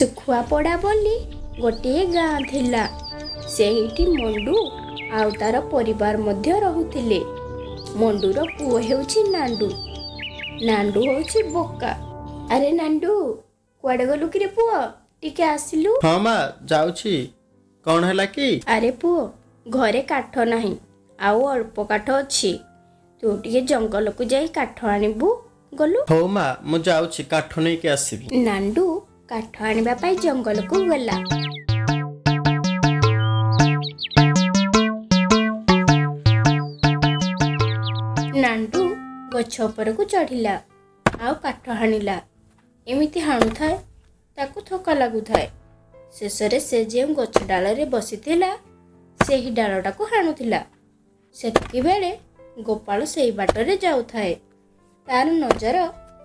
ଶୁଖୁଆପଡ଼ା ବୋଲି ଗୋଟିଏ ଗାଁ ଥିଲା। ସେଇଠି ମଣ୍ଡୁ ଆଉ ତାର ପରିବାର ମଧ୍ୟ ରହୁଥିଲେ। ମଣ୍ଡୁର ପୁଅ ହେଉଛି ନାଣ୍ଡୁ। ନାଣ୍ଡୁ ହେଉଛି ବୋକା। ଆରେ ନାଣ୍ଡୁ, କୁଆଡ଼େ ଗଲୁ କିରେ ପୁଅ? ଟିକେ ଆସିଲୁ। ହଁ ମା, ଯାଉଛି। କ'ଣ ହେଲା କି? ଆରେ ପୁଅ, ଘରେ କାଠ ନାହିଁ, ଆଉ ଅଳ୍ପ କାଠ ଅଛି। ତୁ ଟିକେ ଜଙ୍ଗଲକୁ ଯାଇ କାଠ ଆଣିବୁ ଗଲୁ। ହଉ ମା, ମୁଁ ଯାଉଛି, କାଠ ନେଇକି ଆସିବି। ନାଣ୍ଡୁ କାଠ ଆଣିବା ପାଇଁ ଜଙ୍ଗଲକୁ ଗଲା। ନାଣ୍ଡୁ ଗଛ ଉପରକୁ ଚଢ଼ିଲା ଆଉ କାଠ ହାଣିଲା। ଏମିତି ହାଣୁଥାଏ, ତାକୁ ଥକା ଲାଗୁଥାଏ। ଶେଷରେ ସେ ଯେଉଁ ଗଛ ଡାଳରେ ବସିଥିଲା, ସେହି ଡାଳଟାକୁ ହାଣୁଥିଲା। ସେତିକି ବେଳେ ଗୋପାଳ ସେଇ ବାଟରେ ଯାଉଥାଏ। ତାର ନଜର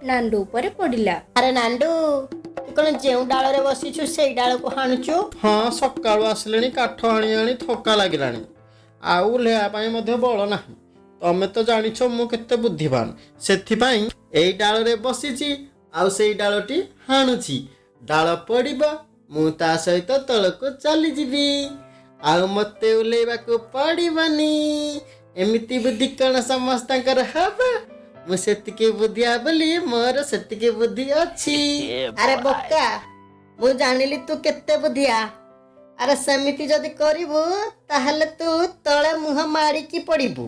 ନାଣ୍ଡୁ ଉପରେ ପଡ଼ିଲା। ଆରେ ନାଣ୍ଡୁ, ତୁ କ'ଣ ଯେଉଁ ଡାଳରେ ବସିଛୁ ସେଇ ଡାଳକୁ ହାଣୁଛୁ? ହଁ, ସକାଳୁ ଆସିଲେଣି, କାଠ ଆଣି ଆଣି ଥକା ଲାଗିଲାଣି, ଆଉ ଓହ୍ଲେଇବା ପାଇଁ ମଧ୍ୟ ବଳ ନାହିଁ। ତମେ ତ ଜାଣିଛ ମୁଁ କେତେ ବୁଦ୍ଧିମାନ, ସେଥିପାଇଁ ଏଇ ଡାଳରେ ବସିଛି ଆଉ ସେଇ ଡାଳଟି ହାଣୁଛି। ଡାଳ ପଡ଼ିବ, ମୁଁ ତା ସହିତ ତଳକୁ ଚାଲିଯିବି, ଆଉ ମତେ ଓହ୍ଲେଇବାକୁ ପଡ଼ିବନି। ଏମିତି ବୁଦ୍ଧି କ'ଣ ସମସ୍ତଙ୍କର ହବ? ମୁଁ ସେତିକି ବୁଦ୍ଧିଆ ବୋଲି ମୋର ସେତିକି ବୁଦ୍ଧି ଅଛି। ଆରେ ବୋକା, ମୁଁ ଜାଣିଲି ତୁ କେତେ ବୁଦ୍ଧିଆ। ଆରେ ସେମିତି ଯଦି କରିବୁ ତାହେଲେ ତୁ ତଳେ ମୁହଁ ମାରିକି ପଡ଼ିବୁ,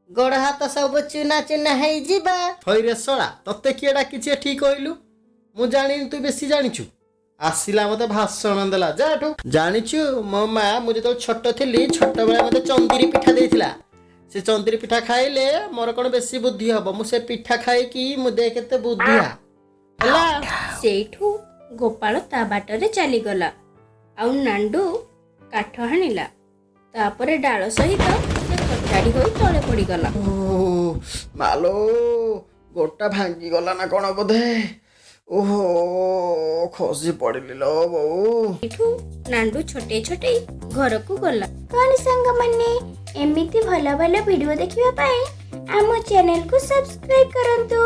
ଗୋଡ଼ ହାତ ସବୁ ଚୁନା ଚୁନା ହେଇଯିବ। ହଇରେ ଶଳା, ତତେ କିଏ ଡାକିଛି ଏଠିକି କହିଲୁ? ମୁଁ ଜାଣିନି ତୁ ବେଶୀ ଜାଣିଛୁ। ଆସିଲା ମତେ ଭାଷଣ ଦେଲା, ଯା ଏଠୁ। ଜାଣିଛୁ ମୋ ମା, ମୁଁ ଯେତେବେଳେ ଛୋଟ ଥିଲି, ଛୋଟବେଳେ ମତେ ଚନ୍ଦିରି ପିଠା ଦେଇଥିଲା। ସେ ଚନ୍ଦିରି ପିଠା ଖାଇଲେ ମୋର କ'ଣ ବେଶୀ ବୁଦ୍ଧି ହବ? ମୁଁ ସେ ପିଠା ଖାଇକି ମୁଁ ଦେ କେତେ ବୁଦ୍ଧିଆ ହେଲା। ସେଇଠୁ ଗୋପାଳ ତା ବାଟରେ ଚାଲିଗଲା ଆଉ ନାଣ୍ଡୁ କାଠ ହାଣିଲା। ତାପରେ ଡାଳ ସହିତ ସେ କଚାଡ଼ି ହୋଇ ତଳେ ପଡ଼ିଗଲା। ଓ ମାଲୋ, ଗୋଟା ଭାଙ୍ଗିଗଲା ନା କ'ଣ ବୋଧେ? ଓହୋ, ଖସି ପଡ଼ିଲି ଲୋ ବୋଉ। ଏଠୁ ନାଣ୍ଡୁ ଛୋଟେଇ ଛୋଟେଇ ଘରକୁ ଗଲା। କ'ଣ ସାଙ୍ଗମାନେ, ଏମିତି ଭଲ ଭଲ ଭିଡ଼ିଓ ଦେଖିବା ପାଇଁ ଆମ ଚ୍ୟାନେଲକୁ ସବସ୍କ୍ରାଇବ କରନ୍ତୁ।